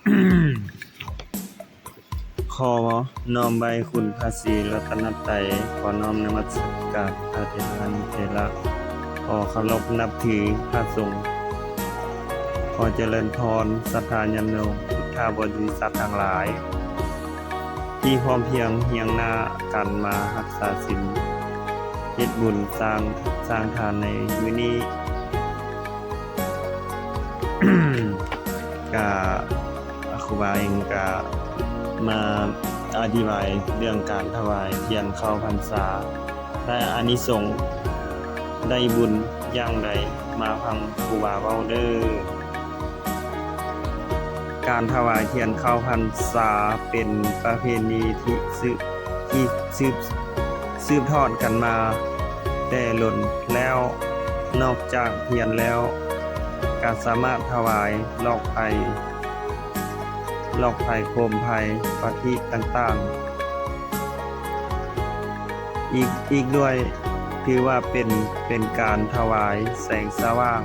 ຂໍນ້ອມໄຫວ້ຄຸນພະສີລັດຕະນະໄຕ, ຂໍນ້ອມນະມັດສະການພະເຖລານຸເຖລະ, ຂໍເຄົາລົບນັບຖືພະສົງ, ຂໍຈະເລີນພອນສັດທາຍາດໂຍມພຸດທະບໍລິສັດທັງຫຼາຍ ທີ່ພ້ອມພຽງຮຽງໜ້າກັນມາຮັກສາສິນ, ເຮັດບຸນສ້າງ, ສ້າງທານໃນມື້ນີ້. ກະຄູບາເອງກະມາອະທິບາຍເລື່ອງການຖວາຍທຽນເຂົ້າພັນສາ ແລະ ອານິສົງໄດ້ບຸນຢ່າງໃດ ມາຟັງຄູບາເວົ້າເດີ້. ການຖວາຍທຽນເຂົ້າພັນສາເປັນປະເພນີທີ່ສືບ, ທີ່ສືບ, ສືບທອດກັນມາແຕ່ດົນແລ້ວ. ນອກຈາກທຽນແລ້ວ ກະສາມາດຖວາຍຫຼອກໄຟ, ຫຼອກໄຟໂຄມໄຟ ປະທີບຕ່າງໆ ອີກ, ອີກດ້ວຍ ຖືວ່າເປັນ, ເປັນການຖວາຍແສງສະຫວ່າງ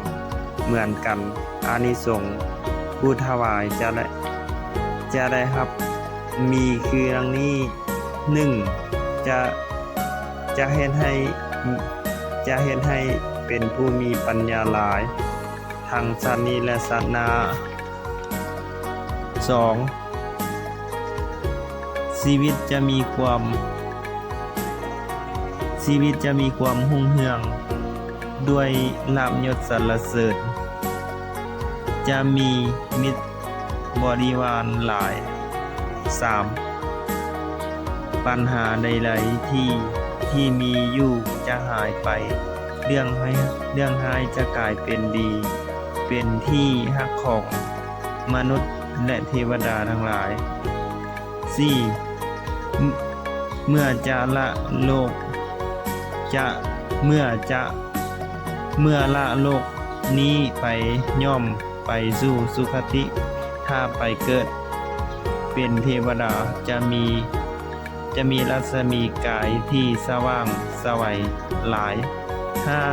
ເໝືອນກັນ. ອານິສົງຜູ້ຖວາຍຈະໄດ້, ຈະໄດ້ຮັບມີຄືດັ່ງນີ້: ໜຶ່ງ ຈະ, ຈະເຮັດໃຫ້, ຈະເຮັດໃຫ້ເປັນຜູ້ມີປັນຍາຫຼາຍ ທັງຊາດນີ້ ແລະ ຊາດໜ້າ. ສອງ ຊີວິດຈະມີຄວາມ, ຊີວິດຈະມີຄວາມຮຸ່ງເຮືອງດ້ວຍລາບຍົດສັນລະເສີນ, ຈະມີມິດບໍລິວານຫຼາຍ. ສາມ ບັນຫາໃດໆທີ່, ທີ່ມີຢູ່ຈະຫາຍໄປ, ເລື່ອງຮ້າຍ, ເລື່ອງຮ້າຍຈະກາຍເປັນດີ, ເປັນທີ່ຮັກຂອງມະນຸດ ແລະ ເທວະດາທັງຫຼາຍ. ສີ່ ເມື່ອຈະລະໂລກ, ຈະ, ເມື່ອຈະ, ເມື່ອລະໂລກນີ້ໄປ ຍ່ອມໄປສູ່ສຸຄະຕິ. ຖ້າໄປເກີດເປັນເທວະດາ ຈະມີ, ຈະມີລັດສະໝີກາຍທີ່ສະຫວ່າງສະໄຫວຫຼາຍ. ຫ້າ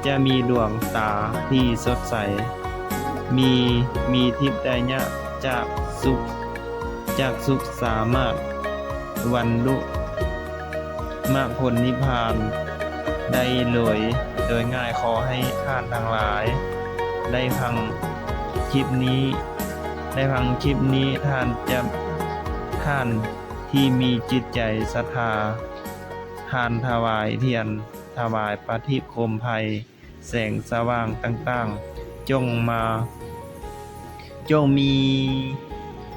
ຈະມີດວງຕາທີ່ສົດໃສ, ມີ, ມີທິບໄດຍະຈາກສຸກ, ຈາກສຸກສາມາດບັນລຸມາກຜົນນິບພານໄດ້ໂດຍ, ໂດຍງ່າຍ. ຂໍໃຫ້ທ່ານທັງຫຼາຍໄດ້ຟັງຄລິບນີ້, ໄດ້ຟັງຄລິບນີ້, ທ່ານຈະ, ທ່ານທີ່ມີຈິດໃຈສັດທາ, ທ່ານຖວາຍທຽນ, ຖວາຍປະທີບໂຄມໄຟ, ແສງສະຫວ່າງຕ່າງໆ, ຈົ່ງມາ, ຈົ່ງມີ,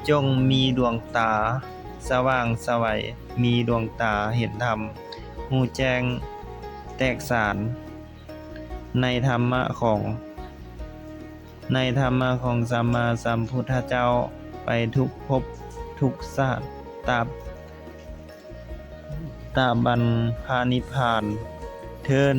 ຈົ່ງມີດວງຕາສະຫວ່າງສະໄຫວ, ມີດວງຕາເຫັນທຳ, ຮູ້ແຈ້ງແຕກສານໃນທຳມະຂອງ, ໃນທຳມະຂອງສຳມາສຳພຸດທະເຈົ້າ ໄປທຸກພົບທຸກຊາດ, ຕາບ ຕາບັນພະນິບພານເທີ້ນ.